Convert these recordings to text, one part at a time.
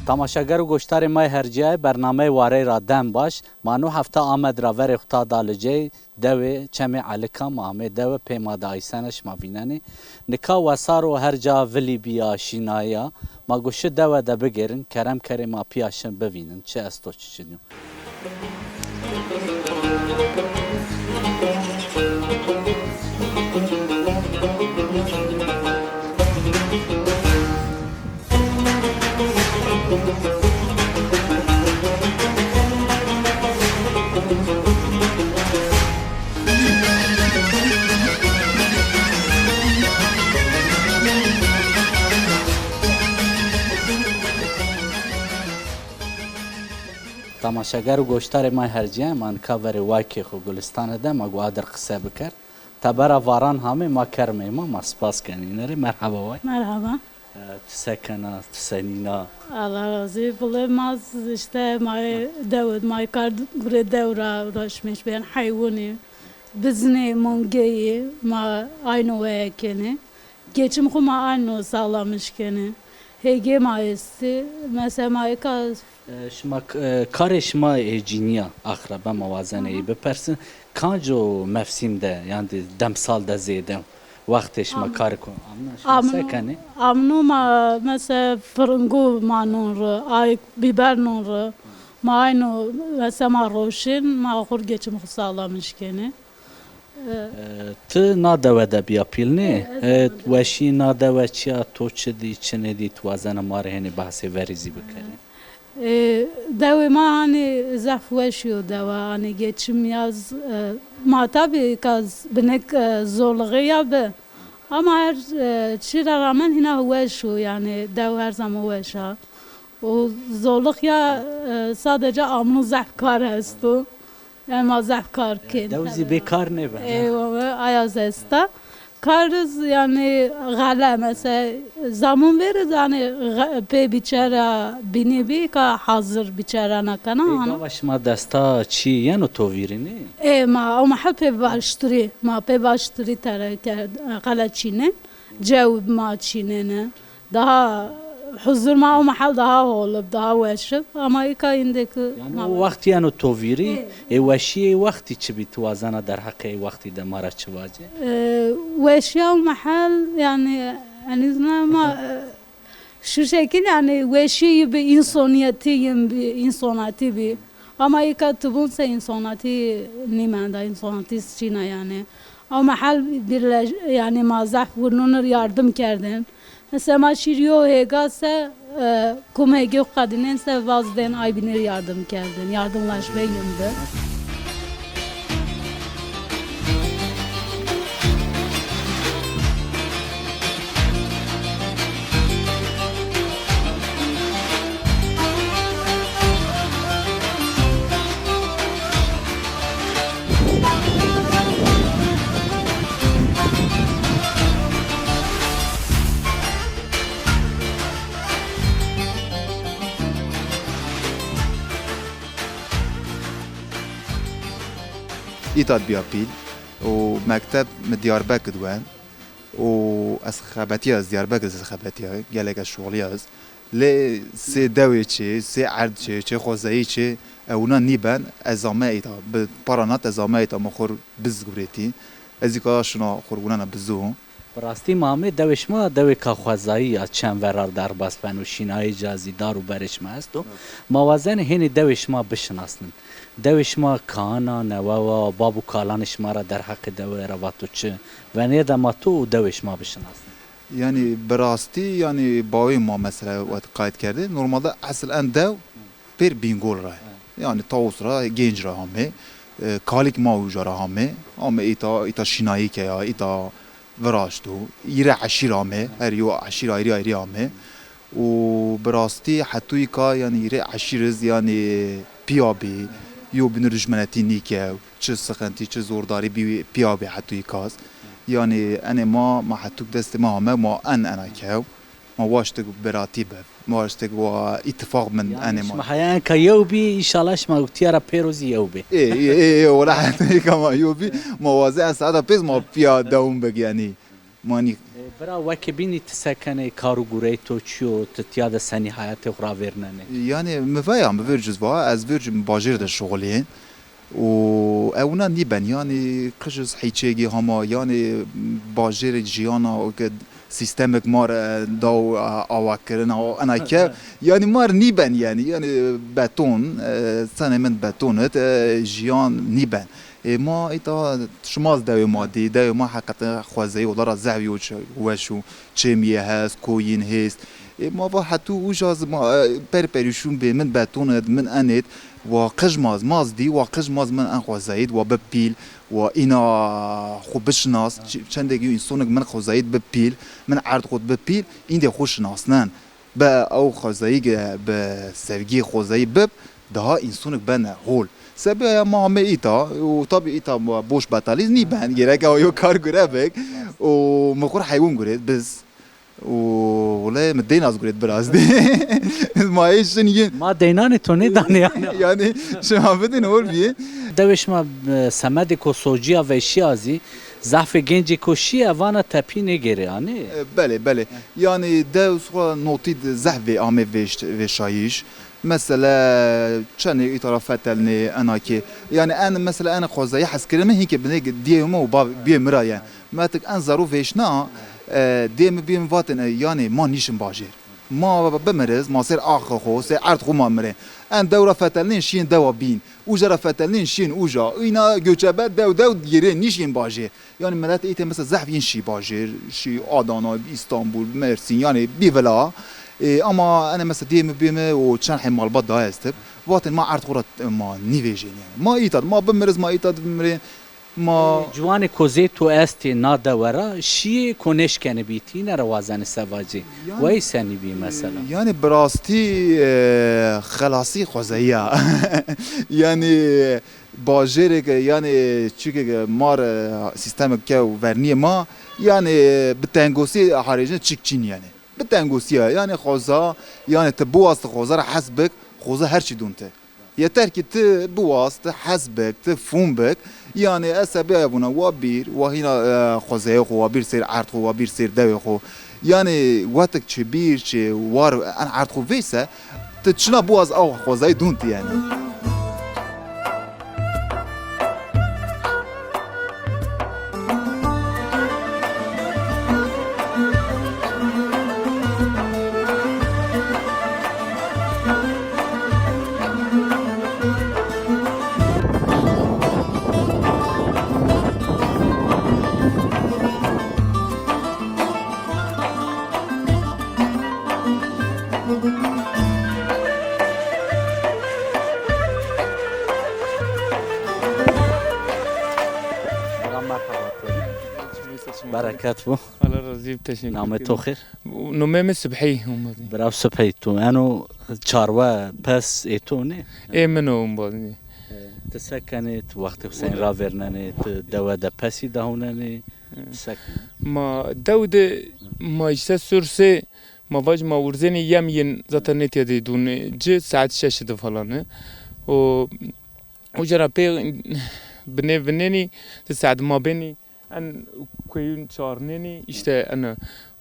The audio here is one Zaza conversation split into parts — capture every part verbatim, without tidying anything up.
Tamaşeger û goşdarê ma yê hercîyayê, bernameyê Warey ra dem baş. Ma no hefte Amed ra verê xwu ta da Licey, dewê Çemê Elika ma amê dewe, pê ma de Aysene şima vînenê. Nika wesar o, her ca vilî bîya, şînayî ya. Ma go şi dewe de bigêrin, kerem kerê ma pîya şin bivînin, çi esto çi çinî yo. Tamaşeger û goşdarê ma yê hercîyayê, ma nika verê waykê xwu Gulistane de, ma go adir qise biker. Tebera varan hamê ma kermê ma, ma spas kenî. Îne rê merheba way. Merhaba. E, tu se kena, tu senîna? Allah razı, bile ma z-, işte ma dew, ma kar gure dew ra uğraşmış ben, hayvanı, biznê, mongeyî, ma aynı weye kenê. Geçim xwu ma aynı sağlamış kenê. Hêgê ma estî. Mesela ma eka E, şima k-, e, karê şima ê cînîya, axrebe ma wazene ey bipersin, kanco mevsîm de, yan di demsal de zêde wextê şima karê ko amna, şima se kenê? Amno ma mesela firingu ma non ri, ayk, biber non ri. Ma ayno mesela ma roşên, ma xur geçim xu sağlamış kenê. E, ti na dewe de bîya pîl nê? E, weşî na dewe çi ya, to çi dî, çi nêdî, ti wazena ma rê hênî behsê verî zî bikerê? E, dewê ma hanî zaf weş yo dewe, hanî geçim ya z-, e, ma tabî ka z-, binik, e, zorluğê ya bi. Ama her, e, çî ra ramen hîna weş o, yanî dew her zaman weş a. O zorluk ya, e, sadece amno zaf kar esto. Yanî ma zaf kar kên. Dew zî bê kar nêbena. Eywa, aya z esta. Kar iz yanî xele, mesela, zamon vêr iz yanî xe-, pê biçera bînî bî ka hazir biçera nakena. Ê, ana. Gava şima desta çî yeno to vîrî nê? Ê, ma o mehel pê baştirî, ma pê baştirî tere kerd, xele çînên, cew ma çînêne. Daha huzur ma o mehel daha hol ib, daha weş ib. Ama îka îndeki... Yanî o wext yeno to vîrî, ê, weşîyê wextî çi bî, ti wazena derheqê ê wextî de ma ra çi vacê? E, weşîya o mehel, yanî, henîz ne ma, e, şu şekil, yanî, weşî yi bi, însonîyetî yin bi, însonatî bî. Ama îka ti vûn se însonatî nîmenda, însonatî çîna yanî. O mehel birleş-, yanî ma zehf winûnir yardim kerdin. Mesela ma şîr yo hêga se, e, kum hêgê xu qedînên se vaz dên ay bînir yardim kerdin. Yardımlaşma yin bi. Îta di bîya pîl û mekteb mi Diyarbekir di wend û ez xebetîya, ez Diyarbekir ez xebetîya, gelek ez şoxlîya ez. Lê sê dewê çê, sê erd çê, çê xwezayî çê, ewna nîben, ez ame îta. Bi paranat ez ame îta, mi xur biz guretî. Ez îka şina xurgunena bizu. Bi rastî ma amê dewê şima, dewêka xwezayî ya, çend verar derbas beno, şînayê ca zî dar û berê şima esto. Ma wazenê hênî dewê şima bişinasnin. Dewê şima kayan a, newe wa, bab û kalanê şima ra derheqê dewê ra vato çi? Venê de ma to û dewê şima bişinasnin. Yanî bi rastî, yanî bawê ma mesela wet qayt kerdê. Normalde esil en dew pêr Bîngol ra. Yanî Tawus ra, Gênc ra amê. E, kalîk ma uca ra amê. Amê îta, îta şînayî keya, îta viraşto. Hîrê eşîr amê. Her yo eşîr ayrî ayrî amê. Û bi rastî hetûyî ka, yanî, hîrê eşîr iz, yanî, pîya bî, yo bînir duşmenetî nîkew, çi sixintî, çi zordarî bî, pîya bî hetûyî ka iz. Yanî, enê ma, ma hetûk destê ma ame, ma en ena kew, ma waştik beratî be, ma waştik wa îtîfaq bin. Yanî, enê ma. Şima heya enka yew bî, înşallah şima witîya ra pêro zî yew bê. Ê, ê, ê, ê, wela hetûyî ka ma yew bî, ma wazê en saeta pêz ma pîya dewam bik, yanî. Manî. E, Bira, weke bînî ti se kenê, kar û gureyê to çi yo, ti tiya de senî heyatê xo ravêrnenê? Yanî mi veya, mi verciz va, ez verci mi bajêr de şuxulîyên. Û ewna nîben, yanî qij iz hîçêgî hama, yanî bajêrê jiyana o ke sîstemêk ma rê daw, a, awa kirina, o ena ke, yanî ma rê nîben yanî, yanî beton, e, senê min beton id, e, jiyan nîben. E, ma îta şima zî dewê ma dî, dewê ma heqeten xwezayî ola ra zehf yo çi-, weş û çêmîye hest, koyîn hêst. E, ma va hetû uca zî ma, e, per perîşûn bê, min beton id, min enêd, wa qij ma zî, ma zî dî, wa qij ma zî min en xwezayîd, wa bi pîl, wa îna xwu bişinas, çi-, çendêk yo însonik min xwezayîd bi pîl, min erd xwu bi pîl, îndê xwu şinasnen. Be ew xwezayî ke bi sevgî xwezayî bib, daha însonik bene hol. Sebeya ma ame îta, û tabî îta boş betalîz nîben, gerek ew yo kar gure bik, û mi xwu rê heywan gurêt, biz. Û wele mi deyn az gurêt biraz dî. Ma ê şin yin. Ma deynanê to nêdanê yanî. Yanî şima bidin hol bîyê. Dewê şima, e, semedêko sociya veşîya zî, zehfê gencêko şîye, vana tepî nêgêrê, anî? E, belê, belê. Yanî dew sora notî de zehf vê amê vêşt-, vêşayîş. Mesela çenê îta ra fetelnê ena ke. Yanî en mesela en xwezayî hes kirê mi hîn ke binê diyê mi û ba-, biyê mi ra yen. Metik en zerû vêşna, e, dê mi bî mi vatên, e, yanî ma nîşin bajêr. Ma bimiriz, ma sêr axê xo, sêr erd xo ma mirê. En dew ra fetelnên şiyên dewa bîn. Uca ra fetelnên şiyên uca. Îna göçebe dew dew girê nîşiyên bajêr. Yanî milet îtê mesela zehf yên şî bajêr, şî Adana, Îstanbul, Mersîn, yanî bî vila. E, ama ene mesela dê mi bî mi û çend hê malbat daha estib. Vatên ma erd xo ra ma nîvêjên yanî. Ma îta d, ma bimiriz, ma îta d bimirê. Ma ciwanê kozê to estê na dewe ra, şîyê ko nêşkenê bî, ti îne ra wazenê se vacê? Yanî, wey senî bî mesela? Yanî bi rastî, e, xelasî xwezayî ya. Yanî bajêrê ke, yanî çike ke ma rê sîstemek kew vernîyê ma, yanî bi tengosî harêcine çik çin yanî. Bi tengosî ya, yanî xweza, yanî ti biwaz ti xweza ra hes bik, xweza her çî dûn ti. Yeter ki ti biwaz, ti hes bik, ti fûm bik. Yanî ez sebebê vûna wa bîr, wa hîna, e, xwezeyê xwu, wa bîr sêr erd xwu, wa bîr sêr dewê xwu. Yanî wetik çi bîr, çi war en erd xwu veyse, ti çina biwaz aw xwezayî dûn ti yanî. Merhaba. Bereket bo. Allah razî bo, teşekkür ederim. Namê to xêr? Nomê mi Subhî Umudî. Birav Subhî, tu eno çarwe pes ê to nê? Ê min o umbazî. E, ti se kenê, ti wextê xo senî ravêrnenê, ti dewe de pesî dawnenê, ti se kenê? Ma dew de, ma îşte sursê, ma vac ma wurzenê yem yin zaten nêtîya dê dûn ci, saet şeş de falan. O, uca ra pê binê vinenî, di saet ma benî, en kueyun çarnenî, îşte ena.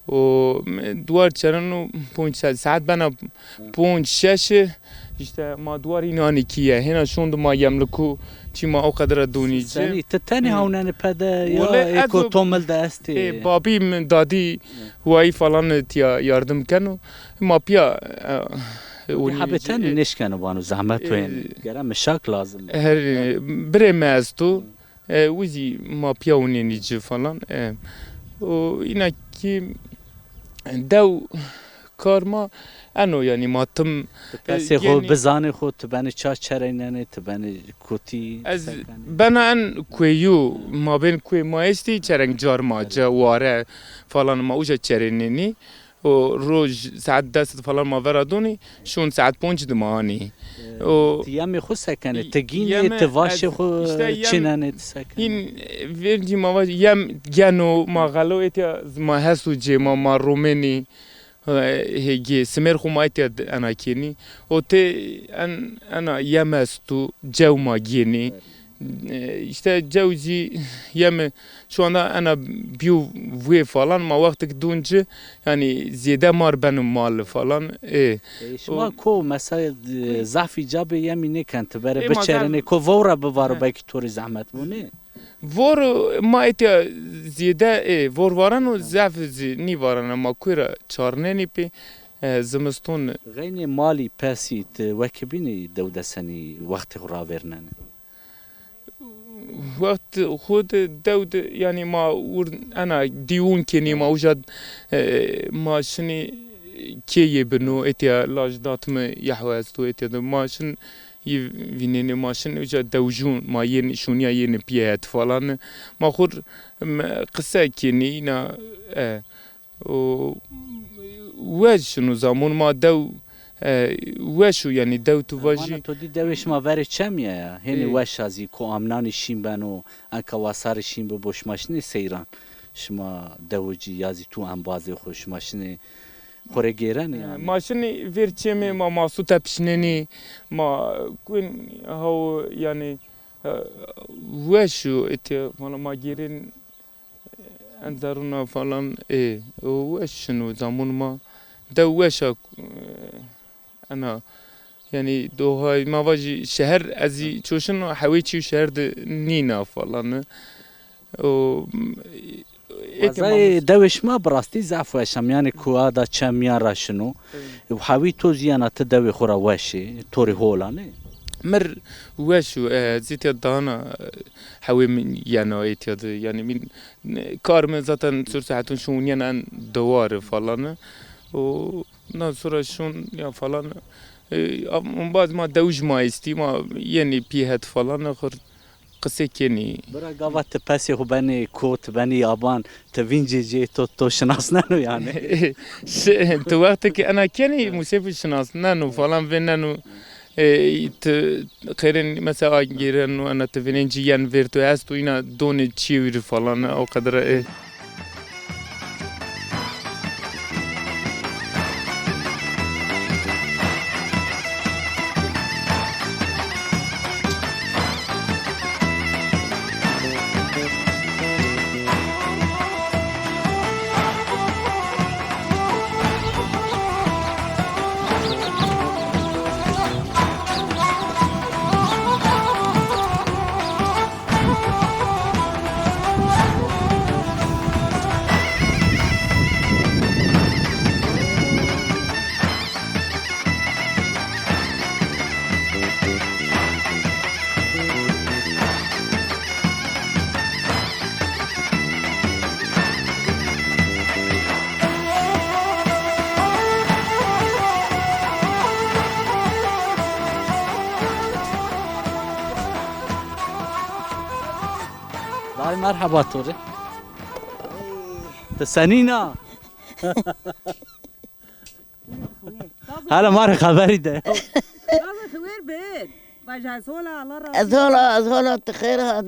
O, duar çeren û ponc saet, saet bena ponc şeş, îşte ma duar hîn anî kîye. Hêna şond ma yemliku çî ma o qedera donî ci. Senî, ti tenê hawnenê pede ya êko to mil de estê? Ê, babî mi, dadî, wayî falan tiya yardim keno. Ma piya, e, hebê tenê nêşkeno vano, zehmet o yenê. Gere mişak lazim. Her, birê mi esto. E, wî zî ma piya winenî ci falan. E, o, îna kî dew kar ma eno, yanî ma tim, ti pesê xo bizanê xo, ti benê ça çereynenê, ti benê kotî, ez bena en kueyû, ma bên kuê ma estî, çereng car ma, ce, ware falan ma uca çereynenî. O roj saet des de falan ma vera donî, şon saet ponc de ma anî. E, o ti yemê xo se kenê? Ti gînê, ti vaşê xo çinenê, ti se kenê? Hîn, e, vercî ma vaj, yem geno, ma xelo êtya, ma heso cê ma, ma romenî, e, hêgê, simêr xo ma êtya ena kenî. O tê en, ena yem esto, cew ma gênî. E, işte cew zî yemi şu anda ena biyo vê falan, ma wextik dûn ci, yani zêde mar beno mal falan. E, E, şima o ko mesela, e, zaf îcabê yemî nêken ti bere E, ma biçerine, zaf ko vewra bivaro, He. belkî to rê zehmet bo, nê? Vor ma etiya zêde, e, vor vareno, zaf zî nîvareno, ma kuê ra çarnenî pê, e, zimiston. Xeynê malî pesî ti wekî bînî dewdesenî wextê xo ravêrnenê? Wext xo de dew de, yanî ma wir ena dîwûn kenî, ma uca, e, ma şinî kêyê bino, etiya laj dat mi yahwe esto, etiya de ma şin yî vînenê, ma şin uca dewjûn, ma yên şûnîya yên pîye het falan. Ma xur, m-, qise kenî îna, e, O weş şino zamon ma dew, e, weş o, yanî dew tu vajî. Mana to dî dewê şima verê çemî ya, ya. Hênî Ê. weş a zî, ko amnanî şîn beno, enka wasarî şîn bibo, şima şinê seyran. Şima dew cî ya zî tu embazê xo, şima şinê xo rê gêrenê E, yanî. Ma şinî vêr çemê, ma masu tepişnenî, ma kun haw yanî, e, weş o etiya, vana ma gêrên Enzerûna falan, ê, o weş şino zamon ma. Dew weş a, e, ena, yanî dohay ma vajî şeher, ez zî çoşin hewê çî şeher de nîna falan. O, ê, Wazayê dewê şima bi rastî zaf weş a. Mîyanê kuwa da çem mîyan ra şino. Ê, hewî to zî yena ti dewê xo ra weş ê, to rê hol a, nê? Mir weş o, e, zîtya dana, e, hewê min yena êtya de. Yanî min, e, kar mi zaten sur saetun şun yena en dewar falan. O, ondan sonra şun ya falan. E, am-, baz ma dewij ma istî, ma yenî pî het falan, xur qisê kenî. Bira gava ti pesê xo benê kot, benê yaban, ti vîncê cê to, to şinasneno yanî? Şi-, ti wextê ke ena kenî, musêfir şinasneno falan vêneno. E, ti qeyrên mesela a gêreno, ena ti vênên ci yen vêr tu esto, îna donê çîwir falan, o qedre, e. Dayê merheba to rê. Ti senîn a? Hele ma rê xeberî de. Gazo tu wêr bin. Baş ez hola, Allah razı Ez hola, ez hola, tu xêr ha,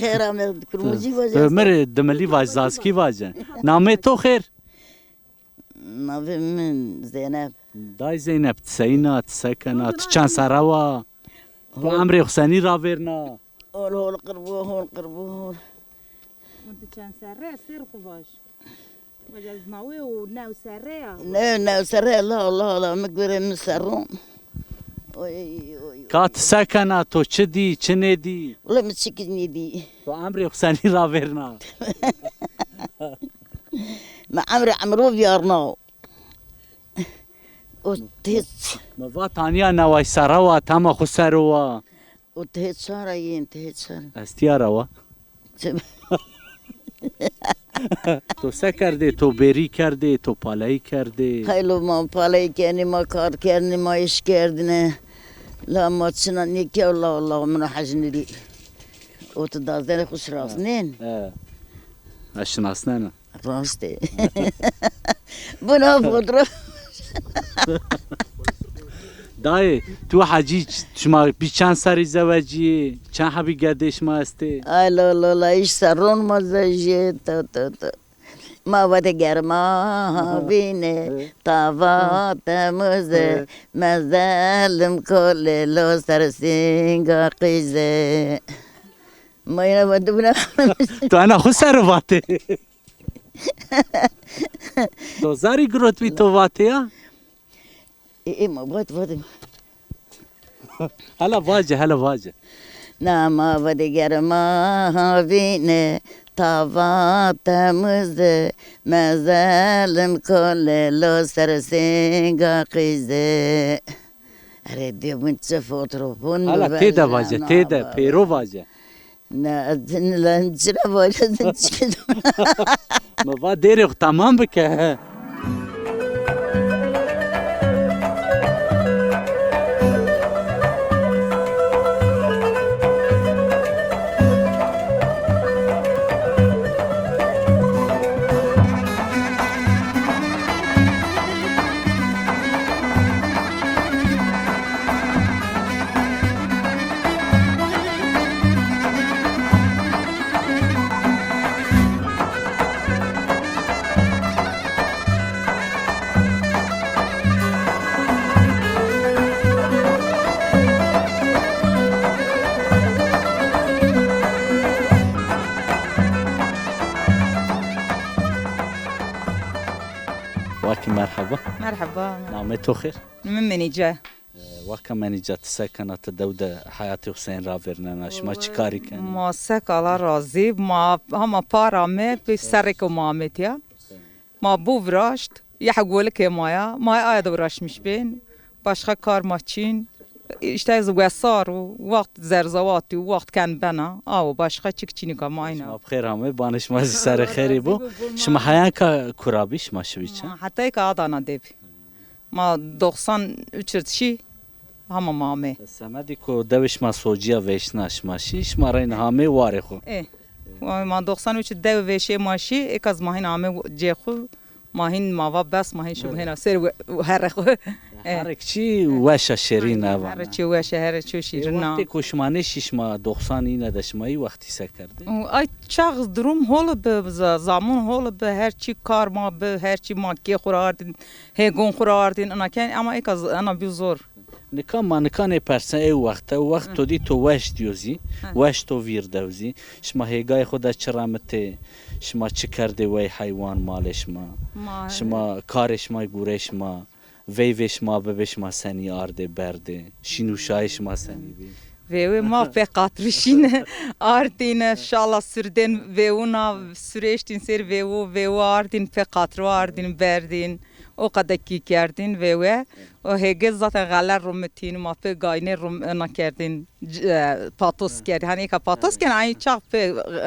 xêr ame, kurmuzî vaje. Ömür dimilî vaj, zazkî vaje. Namê to xêr? Navê min Zeynep. Day Zeynep, ti seyîn a, ti se kena, ti çend serre wa? Tu emrê xo senî ravêrna? Hol, hol, qirbo, hol, qirbo, hol. Hûn di çend serre, ser xu vaj. Vaj ez ma wê û new serre ya. New, new serre, la, la, la, mi gure mi serron. Oy, oy, oy. Ka ti se kena, to çi dî, çi nêdî? Wele mi çikî nêdî. To emrê xu senî ravêrna? Mi emrê emro vîyarna. O têç. Mi va taniya neway serre wa, tema xu sero wa. O tê çara yên, tê çara. Ez tîya ra wa. Çi? To se kerdê, to bêrî kerdê, to paleyî kerdê? Haylo ma paleyî kerdnî, ma kar kerdnî, ma îş kerdine. La ma çina nêkerd, la, la, min hej nêdî. O tu dazdenê xu şinasnên? He. Ez şinasnena. Rast ê. Buna fotoğraf. Dayê, tu hecî ç-, şima bî çend serî zewecîyê? Çend hebî gedê şima estê? Ay lo lo la, îş serron ma zewecîyê, to to to. Ma vate germa ha bîne, tava temuz e, mezelim kolê lo ser singa qîze. Ma yena va dibina. To ena xo ser vatê. To zarî girot bî to vatê ya? E, e, ma vat, vat. Hela vace, hela vace. Nama va diger ma havîne, tava temizde, mezelim kolelo ser singa qîzde. Erê, dê bin çi fotrofon. Hala tê de vace, tê de, pêro vace. Ne, ne, çira vace, çira. Ma va dêrê xo tamam bike. Wekî merheba. Merheba. Namê to xêr? Namê Menîce. E, waka Menîce, ti se kena, ti dew de heyatê xo senî ravêrnena, şima çi karî kenê? Ma sek, Allah razî, ma hama para me pê serrêko ma amê tîya. Ma bo viraşt, yeh golikê ma ya, ma aye de viraşmiş bên. Başka kar ma çin. Îşte ez wesar û wext zerzewatî û wext ken bena. Awo başka çik çinîka ma ayna. Şima bi xêr amê, banê şima zî serê xêrî bo. Şima heya ka kura bî, şima şivî çi? Ma hetayê ka Adana de bî. Ma doksan üç ir şî, hama ma amê. Semedî ku dewê şima sociya vêşna şima şî, şima reyna hamê warê xo. Ê. Ma doksan üç dew vêşê ma şî, êka zî ma hîn amê cê xo, ma hîn ma va bes, ma hîn şim hêna ser we-, herê xo. Ê. Herek çî weş a, şêrîn a vana. Herek çî weş a, herek çî şîrîn a. Ê, wextê ku şima nêşî, şima doksan îne de şima î wextî se kerdê? Ay çax durum hol bi, za-, zamun hol bi, her çî kar ma bi, her çî ma kê xo ra ardîn, hêgon xo ra ardîn, ina ken, ama êka z-, ina bî zor. Nika ma nika nêpersen ey wext, ey wext to dî to weş dîyo zî, weş to vîr dew zî. Şima hêgayê xo de çi remitê, şima çi kerdê wey heywan malê şima? Ma şima karê şima gurê şima, veyvê şima bibê şima senî ardê berdê, şîn û şayê şima senî bî? Vêwê ma pê qatrî şîne, ardîne, şala sirdên vêwûna, sirêştîn sêr vêwû, vêwû ardîn pê qatrî ardîn berdîn. O qede kî kerdîn vêwe. O hêge zaten xele rumitîn, ma pê gayne rum-, ina kerdîn, c-, e, patos kerdîn. Hani êka patos ken, ay çax pê,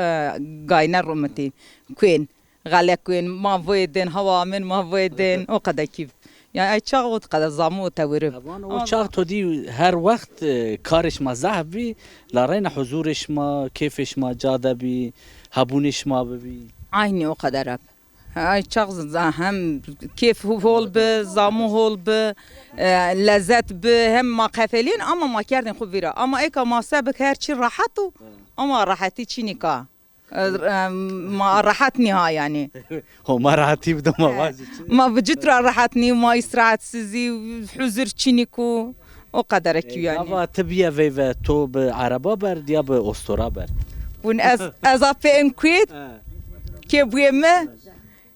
e, gayne rumitîn. Kuên, xele kuên, ma voyê dên, hawa amên, ma voyê dên. O qede kî. Yani ay çax o qede zamu o tewirib. Evan o çax to dî her wext, e, karê şima zehf bî, la reyna huzurê şima, kêfê şima ca de bî, hebûnê şima bibî. Aynî o qeder eb. Ay çax z-, hem kêf hol bi, zamu hol bi, e, lezet bi, hem ma qefelîn ama ma kerdên xo vîra. Ama êka ma sebik her çî rehet o, ama rehetî çînîka. E, e, ma rehet nîha yanî. Homa rehetî bido ma vajî çi? Ma vücut ra rehet nî, ma îstirahetsiz î, huzur çînîk o. O qedere kî yanî. Gava ti bîye veyve, to bi ereba berd ya bi ostora berd? Bun ez, ez a pê en kuêt, kê buyê mi,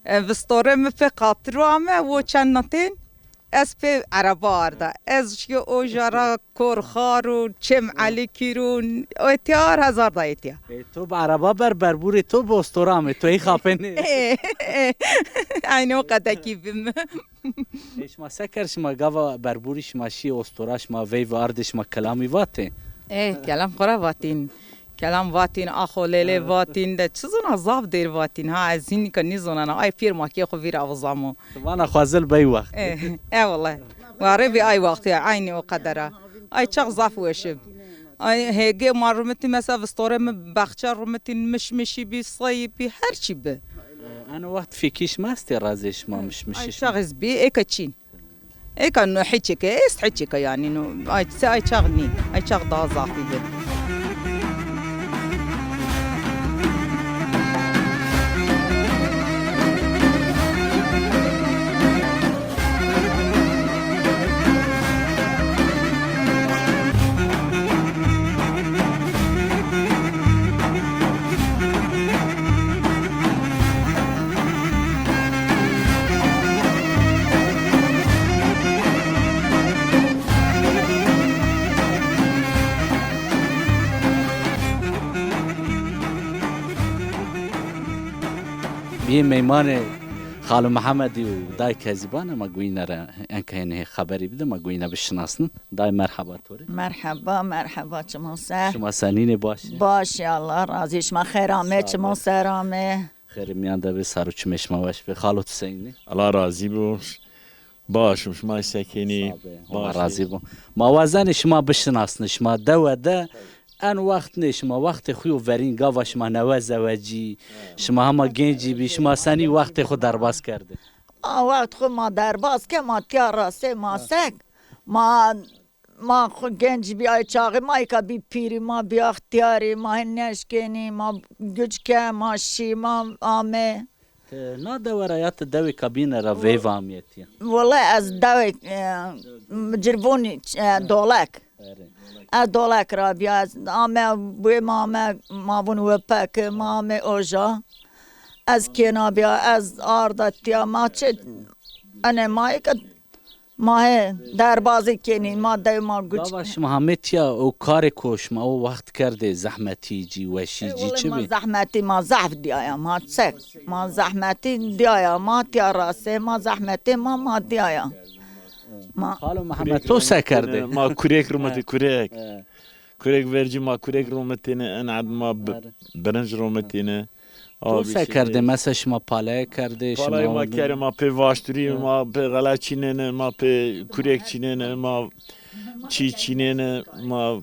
e, vistorê mi pê qatiro ame, wo çend natên, ez pê ereba arda. Ez şiyo oja ra Korxar û Çêm Elîkîr û etya ar hezar da etya. E, to bi ereba ber, berburê to bi ostora ame, to ey xapênê. E, e, aynî o qede kî bim. E, şima se kerd, şima gava berburî şima şî ostora, şima veyvî ardê, şima kelamî vatê? E, kelam xora vatîn. Kelam vatîn, axo lêlê vatîn de çi zona zaf dêr vatîn. Ha, ez hîn nika nîzonena. Ay pîr ma kê xo vîr avo zamo. Ti vana xwezil bey wext. E, e wele. Warê bî ay wext ya, aynî o qedera. Ay çax zaf weş ib. Ay hêgê ma rumitî mesela vistorê mi baxça rumitîn, mişmişî bî, sayî bî, her çî bi. E, eno wext fîkî şima estê razê şima mişmişî? Ay çax iz bî, êka çîn. Êka no hiçêke est, hiçêke yanî no. Ay se ay çax nî. Ay çax daha zafî bi. Yê meymanê Xalo Mihemedî û Day Kezîban a, ma goyîne ra enka hênî xeberî bide, ma goyîne bişinasnin. Day, merheba to rê. Merheba, merheba, çiman ser. Şima senîn ê, baş ê? Baş ê, Allah razî, şima xêr amê, çiman ser amê. Xêrê mîyan de bê, sar û çimê şima weş bê. Xalo, tu senîn ê? Allah razî bo. Baş im, şima se kenî? Sağ be. Allah razî bo. Ma wazenê şima bişinasnê, şima dewe de en wext nê, şima wextê xo yo verîn, gava şima newe zewecî, şima hema gencî bî, şima senî wextê xo derbaz kerdê? Ma wext xo ma derbaz ke, ma tîya ra sey ma sek, ma, ma xo gencî bî, ay çaxî ma îka bî pîrî, ma bî extîyarî, ma hên neşkenî, ma guc ke, ma şî, ma amê. Ti na dewe ra ya ti dewêka bîne ra veyve amîye tîya? Wele ez dewê, e, Cirvûnî, e, Dolek. Erê. Ez Dolek ra bîya, ez ame, bûyê ma ame, ma vûn Wepeki, ma ame oja. Ez kêna bîya, ez arda tîya, ma çi, ene ma eke Ma hê derbazî kenî, ma dew ma guc. Gava şima hamê tîya, o karê ko şima o wext kerdê, zehmetî cî, weşî cî çi bî? Ê, wele ma zehmetî ma zehf dîyaya, ma çek. Ma zehmetî dîyaya, ma tîya ra sey, ma zehmetê ma, ma dîyaya. Ma Xalo Mihemed, to se kerdê? Ma kurêk rumetî, kurêk. He. Kurêk vercî, ma kurêk romitêne, en erd ma bi-, birinc romitêne. To se kerdê? Mesela şima paleye kerdê, şima... Paleyê ma kerê, ma pê vaşturî, ma pê xele çînêne, ma pê kurêk çînêne, ma çî çînêne, ma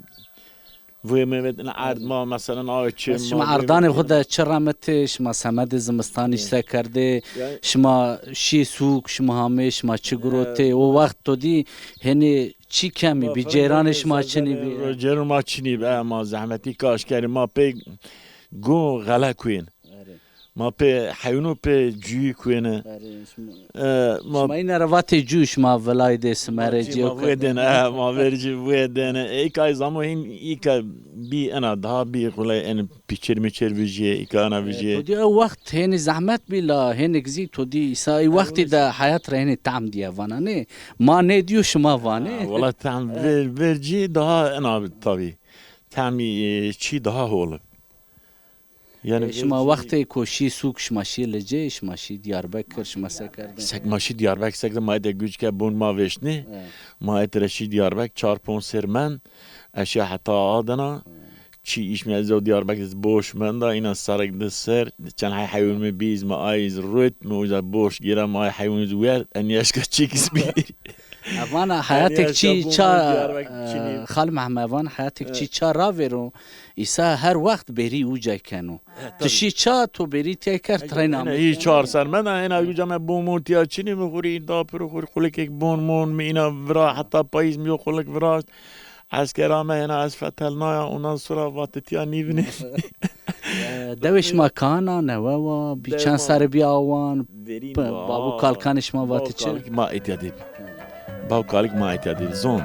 vuyê meyvet in erd ma, mesela, awe çi... Şima erdanê xo de çi remitê, şima semedê zimistanî se kerdê, şima şî sûk, şima hamê, şima çi girotê? O wext to dî hênî çî kemî bî, ceyranê şima çinî bî? Ceyranê ma çinî bî, e, ma zehmetî kaş kerî, ma pê gun xele kuên. Erê. Ma pê heyûno pê cuyî kuêne. Erê, şima, e, ma, şima îne ra vatê cû, şima vilayî dê, simerê cîyo ke. Ma vêdêne, e, ma vercî vêdêne. E, îka zamo hîn îka bî ena daha bî xulay en pîçir mîçir vijîyê, îka ena vijîyê. E, to dî ew wext hênî zehmet bî la hênik zî to dî îsa ê wextî de heyat ra hênî tam dîye vana nê. Ma nêdîyo şima vanê. Ha, wela tam ver-, vercî daha ena tabî. Tamî, e, çî daha hol. Yanî, e, şima vercî wextê ko şî sûk, şima şî Licê, şima şî Diyarbekir, şima se kerdin? Sek ma şî Diyarbekir, sek de ma ete guc ke bûn ma vêştnî. E. Ma ete re şî Diyarbekir, çar ponc sêr mend. Ez şîya heta Adana. Çî îş mi ez o Diyarbekir iz boş menda, îna serek di ser, çend hey heywan mi bî iz ma ay iz rut, mi uza boş gîra, ma ay heywan iz werd, en yaşka çîk iz bî. Evana heyatek çî ça, e, Xal Mehme, evana heyatek çî ça ravêro, îsa her wext bêrî uca keno. Ti şî ça, to bêrî tê kerd, treyna mi. Hî çar ser menda, ena uca me bon mon tîya çinî, mi xurî da piro xurî qulikek bon mon mi îna vira, heta payîz mi yo qulik viraşt. Esker ame hêna ez fetelnaya, ondan sonra vatê tîya nîvinê. E, dewê şima kan a, newe wa, bî çend serrî bî awan? Verîn wa. Bav û kalikanê şima vatê çi? Bav û kalik ma etya dê bî. Bav û kalik ma etya dê bî. Zon.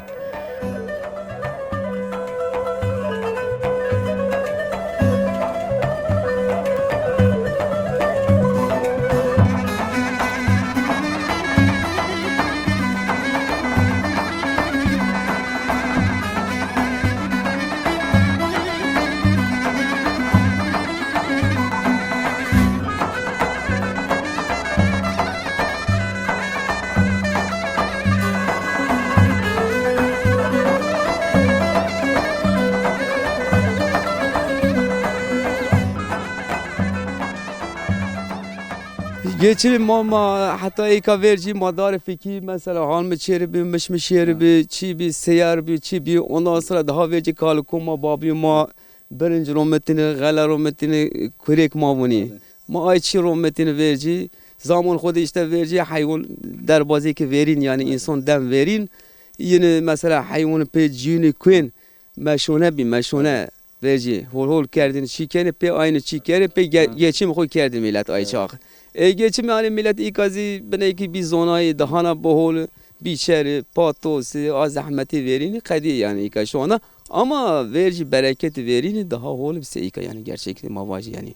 Geçimê ma, ma heta êka vercî ma darê fikî, mesela, hal mi çêri bi, miş mi şêri bi, çî bi, seyer bi, çî bi. Ondan sonra daha vercî kalikon ma, babî ma birinc romitîne, xele romitîne, kurêk ma vûnî. Ma ay çî romitîne vercî. Zaman xo de îşte vercî heywan derbazê ke verîn, yanî însan dem verîn. Yine mesela heywan pê cînî kuên, meşone bî, meşone. Vercî hol hol kerdin, çî kenê, pê aynî çî kenê, pê ge-, geçim xo kerdin milet ay çax. E, geçim yanî milet îka zî binekî bî zonayî, dahana bohol, bî çeri, patosi, a zehmetî verînî qedî yanî îka şu anda. Ama vercî bereketî verînî daha hol bi se îka yanî gerçekte ma vajî yanî.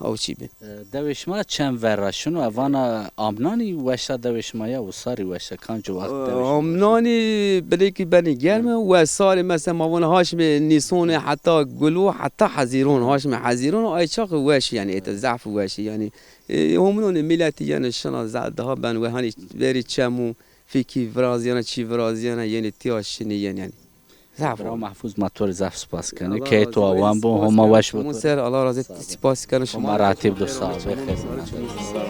Aw çî bin. E, dewê şima çend verra şino? E, vana amnanî weş a dewê şima ya wisarî weş a? Kamci wext dewê şima weş a? Amnanî bilêkî benê germ, wesarî mesela ma vana haşmê nîsonê heta gulo heta hezîron, haşmê hezîron ay çax weş yanî, ete zaf weş yanî. E, homnonê miletî yanî şina za-, daha ben we hanî verî çemû, fîkî virazîyena, çî virazîyena, yenê tîya şinî yenî yanî. Zaf. Bira Mehfûz, ma to rê zaf spas kenê. Keyê to awan bo, Homa weş bo to rê. Ser, Allah razı olsun. Spas kenê şima. Homa rahatî bido, sağ ol. Bixêr.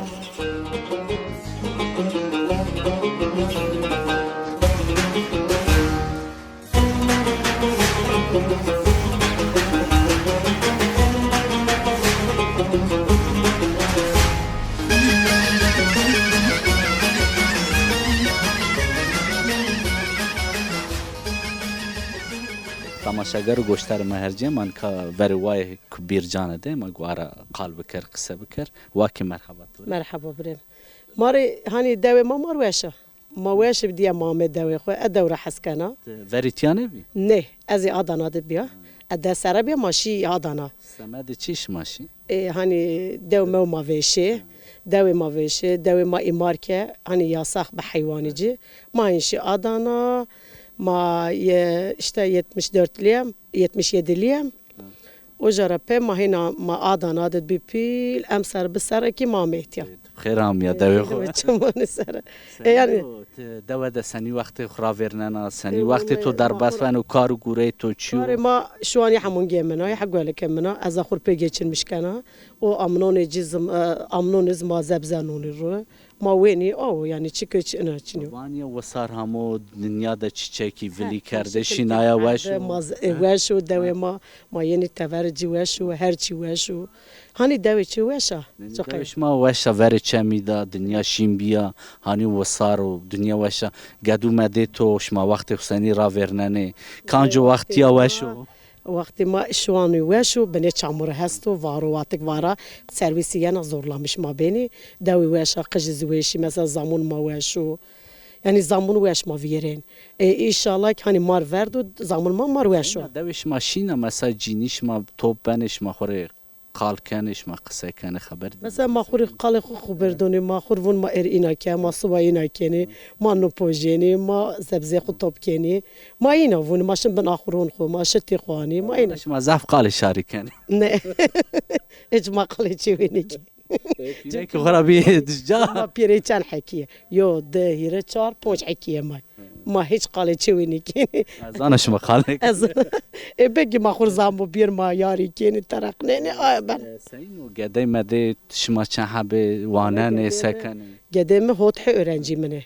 Temaşeger û goşdarê ma her cê, ma nika verê wayê ku Bîrcane de, ma guara qal biker, qise biker. Wakê merheba to rê. Merheba birê. Ma rê hanî dewê ma mar weş a. Ma weş bi diye ma amê dewê xwu, e dew ra hes kena. Ti verî tiya nêbî? Nê, ez ê Adana de bîya. E de serre bîya ma şî Adana. Semedê çi şima şî? E, hanî dew mew ma vêşê, dewê ma vêşê, dewê ma îmar ke, hanî yasax bi heywanî ci. Ma hîn şî Adana, ma ye, işte yetmiş dörtlüyem, yetmiş yediliyem. Uca ra pê ma hîna ma Adana de bî pîl, emser bi serre kî ma amê tiya. Xêr amîya dewê xwu. Çimanê serre. E, yanî. Senî o, ti dewe de senî wextê xwu ravêrnena, senî wextê to derbas beno, kar û gureyê to çi yo? Karê ma şiwanî hemûn gê min a, ya hegwelike min a, ez a xwu rê pê geçirmiş kena. O amnonê ci zim, e, amnonê zima zebzenonî ro. Ma wenî awo, yanî çi ke çi ina çinî yo. Vanîya wisar hamo dinya de çiçekî vilî kerde, şînaya weş o. Ma z-, e, weş o, dewê ma, ma yenî teverê ci weş o, her çî weş o. Hanî dewê çi weş a? Dewê şima weş a, verê çemî da, dinya şîn bîya, hanî wisar o, dinya weş a. Gedû medê to, şima wextê xwu senî ravêrnenê? Kanco wextîya weş o? Wextê ma şiwanî weş o, binê çamur hesto, varo watik vara, serwîsî yena zorlamiş ma benî. Dewî weş a, qijî zî weşî, mesela zamon ma weş o. Yanî zamon weş ma vîyerên. E, înşallah ki hanî mar verdo, zamon ma mar weş o. Dewê şima şîna, mesela cînî şima top benê, şima xwu rê qal kenê, şima qise kenê, xeber dî. Mesela ma xwu rê qalê xwu xeber donê, ma xwu rê vûn ma erî îna ke, ma siba îna kenê, ma nipojênê, ma zebzê xwu top kenê. Ma îna vûn, ma şin bin axuron xwu, ma şitî xwu anê, ma îna. Şima zaf qalê şarî kenê. Ne. Hiç ma qalê çêwê nêkenê. Pîrekî xwu ra bî dij ca. Ma pîrê çend hekî yê. Yo, di, hîrê, çar, ponc hekî yê ma. Ma hiç qalê çêwê nêkenê. Ez zana şima qal nêkenê. Ez, e, belkî ma xwu rê zan bo bîr ma yarî kenê, tereqnenê, aya ben. E, seyno gedey medê şima çend hebê, wanenê, se kenê? Gedê mi hot he öğrenci min ê.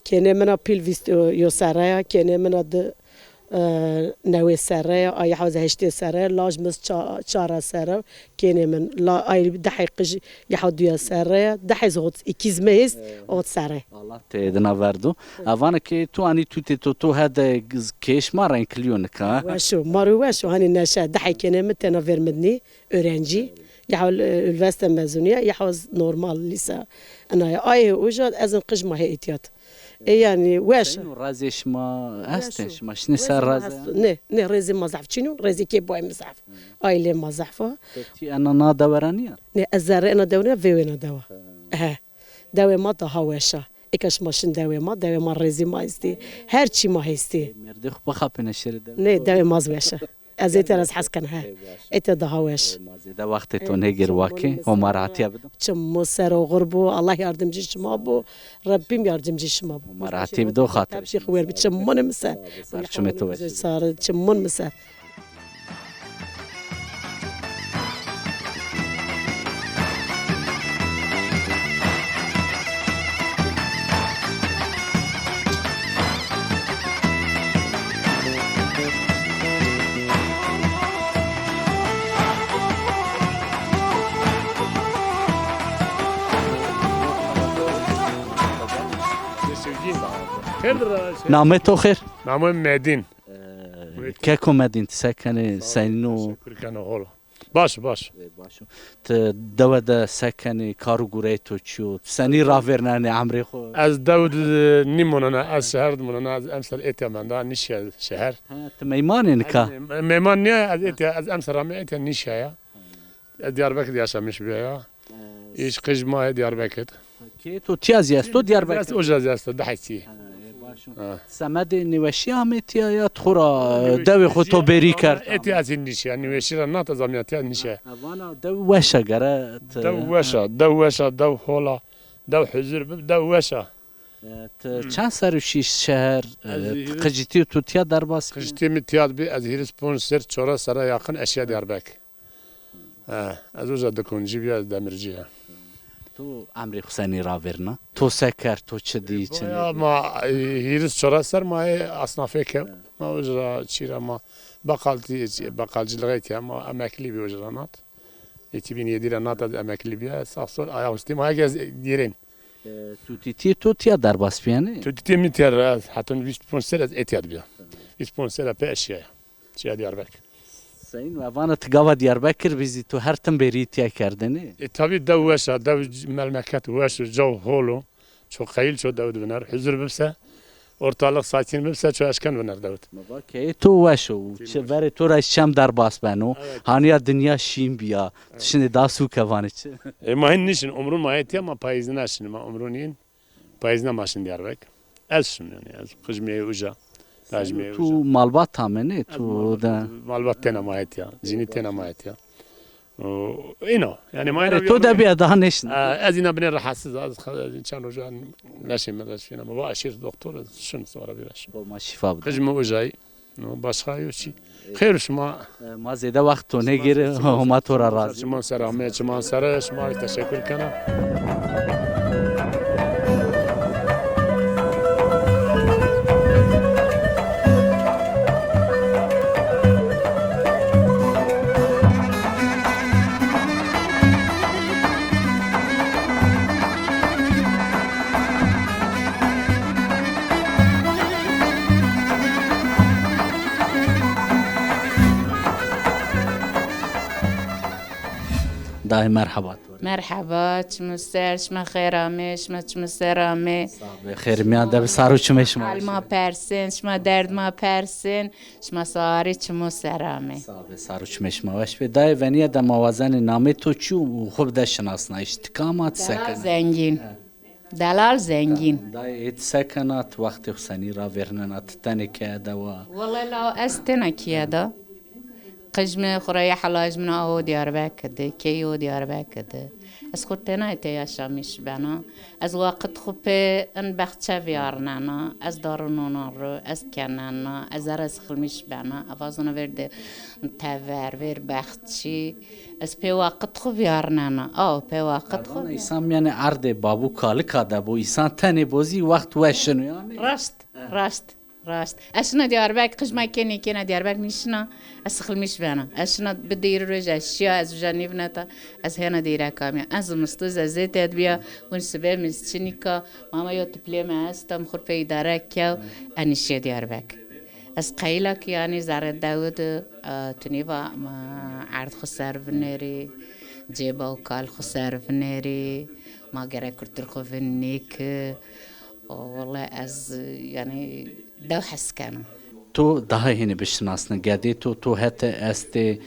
Kênê min a pîl vîst, e, yo serre ya, kênê min a di, e, newê serre ya, ay hewze heştê serre ya, laj mi ça-, çara serre, kênê min, la, ay dehê qij, yeha duya serre ya, dehê zî hot, îkîz mi hêst, hot serre. Allah têdina verdo. Avana ke tu anî tutê to, to hede giz-, kêş ma renklî yo nika. Weş o, ma rê weş o, hanî neşe, dehê kênê mi tena ver mi dinî. Öğrenci. Yeha, e, üniversite mezunî ya, yeha normal lîse. Ina ya. Ay hê uca, ez in qij ma hê îtîyat. E, yanî weş. Seyno, razê şima estê? Şima şinê ser razê? Ne, ne, rêzê ma zaf çin o, rêzê kê boy mi zaf. Aîlê ma zaf a. Ti ena na dewe ra nîya? Ne, ez zerrê ena dewe ra nîya, vêwê na dewa. He. Dewê ma daha weş a. Eka şima şin dewê ma, dewê ma rêzê ma estê. Her çî ma hestê. Mêrdê xwu bixapêne şêrê dewê. Ne, dewê ma zî weş a. Ez êtê ra zî hes kena, he. Ê, baş. Êtê daha weş. Ê, ma zêde wextê to nêgir wakê. Homa rahatîya bido. Çimûn ser oxir bo, Allah yardımcı şima bo. Rebbîm yardımcı şima bo. Homa rahatî bido, xatir. Tepşî xwu wer bi, çimûn mi ser. Sağ ol, sağ ol. Çimûn mi ser. Çimûn mi ser. Namê to xêr? Namê Medîn. Ee, keko Medîn, ti se kenê, senîn o? Teşekkür kena, hol a. Baş, baş. Ê, baş o. Ti dewe de se kenê, kar û gureyê to çi yo? Senî ravêrnenê emrê xwu? Ez dew de nîmonena, ez şeher de monena, ez emser êtya menda, nîşya şeher. Ha, ti meyman ê nika? Ez me-, meyman nîya, ez êtya, ez emser ame êtya nîşya ya. Ez Diyarbekir de yaşamış bîya ya. Îş qij ma yê Diyarbekir. Kê to tiya zî esto Diyarbekir? Ez uca zî esto, di hesî. Ha, e, baş o. Ha. Semedê nêweşî amê tiya ya, ti xo ra dewê xo to bêrî kerd? Etî ez hîn nîşîya, nêweşî ra nat ez amîya tiya nîşe. Ha, vana dew weş a gere ti. Dew weş a, dew weş a, dew hol a, dew huzur bi, dew weş a. E, ti çend ser û şîş şeher, e, qijîtî tu tiya derbas bî? Qijîtî mi tiya bî, ez hîris ponc ser, çora sera yaqin ez şîya Diyarbekir. E, ez uca dikoncî bîya, ez demircî ya. Tu emrê xo senî ravêrna? To se kerd, to çi dî, çi nêdî? Ya ma, e, hîris çora ser ma ê asnafê ke. Ma uca çî ra ma beqaltî, beqalcîlixê ke ma emeklî bî uca ra nat. Îki bin yedî ra nat ez emeklî bîya. Sax sol ayaküstü ma herkes girên. E, tutîtî to tiya derbas bî yanî? Tutîtî mi tiya ra ez heton vîst ponc ser ez etîya bîya. Vîst ponc ser pê ez şîya. Şîya Diyarbekir. Seyîn, we vana ti gava Diyarbekir bî zî tu her tim bêrî tiya kerdinî? E, tabî dew weş a, dew melmeket weş o, caw hol o. Ço qeyil ço dew di viner. Huzur bibse, ortalix sakîn bibse, ço eşken viner dew di. Ma va keyê to weş o. Çi verê to ra çem derbas beno. Evet. Hanîya dinya şîn bîya. Evet. Tu şinê da sûke vanê çi? E, ma hin nişin, umrun ma yê tiya, ma payîzîna şin, ma umrun yin. Payîzîna ma şin Diyarbekir. Ez şim yanî, ez qij mi yê uca, laj mi yê uca. Tu malbat amenê, tu de. Malbat têna ma yê tiya, cînî têna ma yê tiya. O, îno, yanî ma îno. To de bîya daha nêşin. E, ez îna binê rahatsiz, ez, ez çend roja neşê mi reşîna. Mi va eşîr doktor, ez şin sonra bîra şin. Xo ma şîfa bide. Qij mi ucayî. No, başka yok çi. Xeyr şima. E, ma zêde wext to nêgêrî, Homa to ra razî. Çiman ser ame, çiman ser, şima rê teşekkür kena. Dayê merheba to rê. Merheba, çimo ser, şima xêr amê, şima çimo ser amê. Sax be, xêr mîyan de bi, sar û çimê şima weş bê. Hal ma persên, şima derd ma persên, şima sarî çimo ser amê. Sax be, sar û çimê şima weş bê. Dayê, venîye de ma wazenê namê to çi û xo bide şinasnayîş. Ti kam a, ti se kena? Delal Zengîn. He. Delal Zengîn. Dayê, ê ti se kena, ti wextê xo senî ravêrnena, ti tenê keye de wa? Wele law ez tena keye de. Qij mi xo ra yeha, laj min a o Diyarbekir de, keyî o Diyarbekir de. Ez xo tena ete yaşamîş bena. Ez waqit xo pê in bexçe vîyarnena, ez darinonan ro, ez kenena, ez zere sixilmîş bena. Ez vazena vêr de tever, vêr bexçî. Ez pê waqit xo vîyarnena. Aw, pê waqit xo. Erdana, însan mîyanê erdê babû kalika de bo, însan tenê bo zî wext weş şino yanî. Raşt, raşt, raşt. Ez şina Diyarbekir, qij ma kenê kena Diyarbekir nîşina, ez sixilmîş bena. Ez şina bi dêrî roj ez şiya, ez uca nêvineta, ez hêna dêreka mîya. Ez zimistoz ez zêted bîya, hûn sibe mi zî çinîka, ma ma yo tiplê mi esta, mi xur pê îdare kew, ez nîşiye Diyarbekir. Ez qeyla ki yanî zerre dewi de, e, tu nêva, ma erd xo ser vinerî, cêba û kal xo ser vinerî, ma gerek kultur xo vin nêki. O, wele ez, e, yanî dew hes kena. Tu daha hênî bişinasne gedê to, tu hete estê,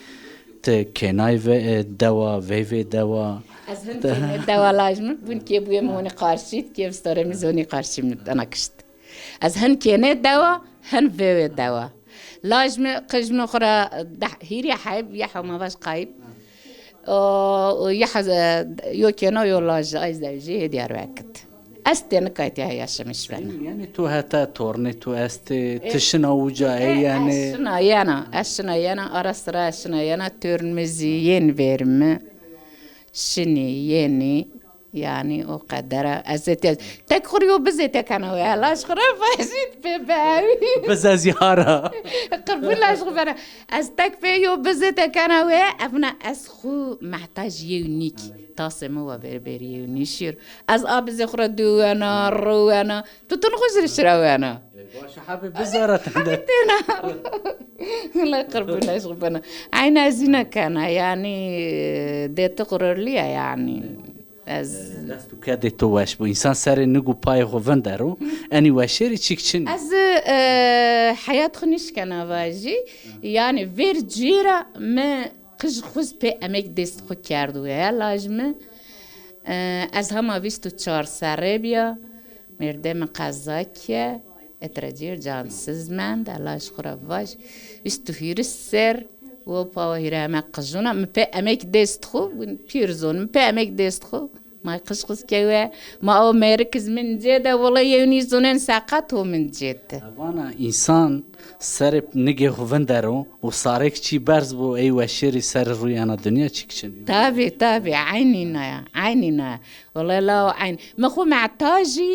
ti kênay ve, e, dewa, veyvê dewa? Ez hin kênê dewa laj mi, bun kê buyê mi honî qarşî, kê vistorê mi zî honî qarşî mi dana kişt. Ez hin kênê dewa, hin vêwê dewa. Laj mi, qij mi xo ra deh, hîrê heyb, yeha ma vaj qayb. O, o yeha, e, yo kêna yo laj, ay zewjî hê Diyarbekir. Ez tênika tîya yaşamîş bena. Yanî tu heta tornê tu estê, e, ti şina uca ê, e, yanî? Ez şina yena, ez şina yena, ara sira ez şina yena, torn mi zî yên vêr mi. Şinî, yenî. Yanî o qeder a. Ez zêtî, tek xwu rê yo bizê tekena wê. Laj xwu ra vajî pê bewi. Biz ez yara. Qirbûn laj xwu bena. Ez tek pê yo bizê tekena wê. Evna ez xwu mehtaj yew nîkî. Tasê mi wa berberî yew nîşîr. Ez a bizê xwu ra dûwena, rûwena. Tutun xwu zî rişira wena. E, baş a, hebê bizara tende. Têna. Wela qirbûn laj xwu bena. Eyna ez îna kena. Yanî, e, dê tu gururlî ya yanî. Ez. E, dest û kedê to weş bo. Însan serê nig û payê xo vindero, enî weşêrî çîk çin. Ez, e, heyat xo nîşkena vajî. Yanî vêr cêra mi qij xwu zî pê emeg dêst xwu kerdo ya laj mi. E, ez hema vîst û çar serrê bîya, mêrdê mi qeza ke, etrecîr cansiz mend, Ella ji xwu ra vaj, vîst û hîris ser, wo pawa hîrê heme qijûna, mi pê emeg dêst xwu, pîr zon, mi pê emeg dêst xwu, ma qij xwu zî kewe, ma o mêrik iz min cê de, wele yew nî zonên seqet o min cê de. Vana însan serê nigê xwu vindero û sarêk çî berz bo, ey weşêrî serê rûyana dinya çîk çin. Tabî, tabî, eynî na ya, eynî na ya. Wele lawo eyn. Mi xwu metajî,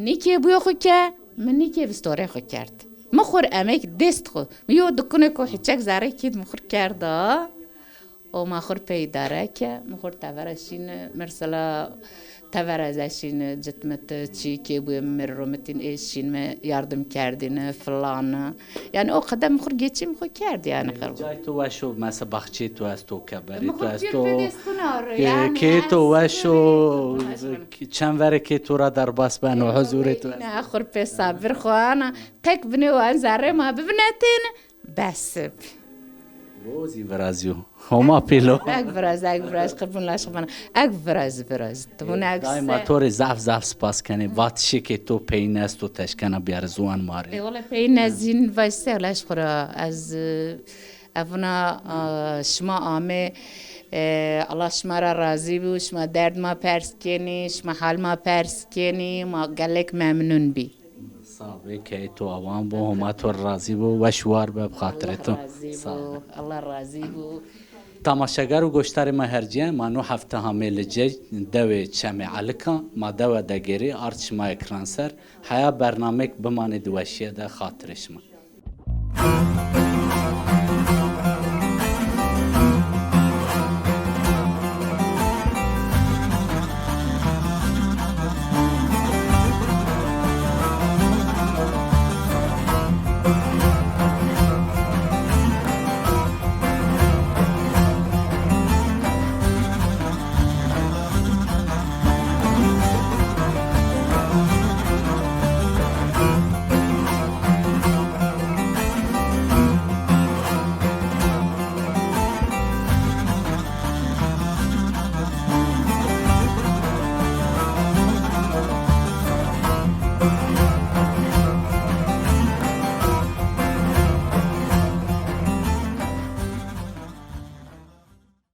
nîkê bûyê xwu ke, mi nîkê vistorê xwu kerd. Mi xwu r emeg dêst xwu. Mi yo dukunêko hiçek zerrê kî mi xwu r kerda. O ma xwu r pê îdare ke, mi xwu r tevere şîne, mesela tevere ze şîne, citmiti, çî kê bûyê mi, mi r romitîn ê şîn mi yardim kerdîne, filan. Yanî o qede mi xwu r geçîm xwu kerd yanî. Cay to weş o, mesela baxçeyê to esto, keberê to esto. Kê to weş o, çend verê kê to ra derbas beno, huzurê to esto. Xwu r pê sabir xwu ana, tek binê wan zerrê ma bivinetêne, bes bi. O zî virazîyo. Homa pêlo. Eg viraz, eg viraz, qibûn laş xibana. Eg viraz, viraz. Timûn eg. Daîma to rê zaf zaf spas kenê. Vatişêkê to peyîn esto, teşkena biyarê ziwan ma rê. E, wele peyîn ez zîn vayse laş xwu ra. Ez, e, evuna, e, şima amê, e, Allah şima ra razî bû. Şima derd ma pers kenî, şima hal ma pers kenî. Ma gelek memnun bî. Sağ be, keyê to awan bo, Homa to razî bo, weş war be bi xatirê to. Allah razî bo, Allah razî bo. Tamaşegar û goşdarê ma hercîyen, ma no hefte hamê li cê dewê Çemê Elika, ma dewe de gêrî ard şima ekran ser. Heya bernameyêk bimanê di weşîye de, xatirê şima.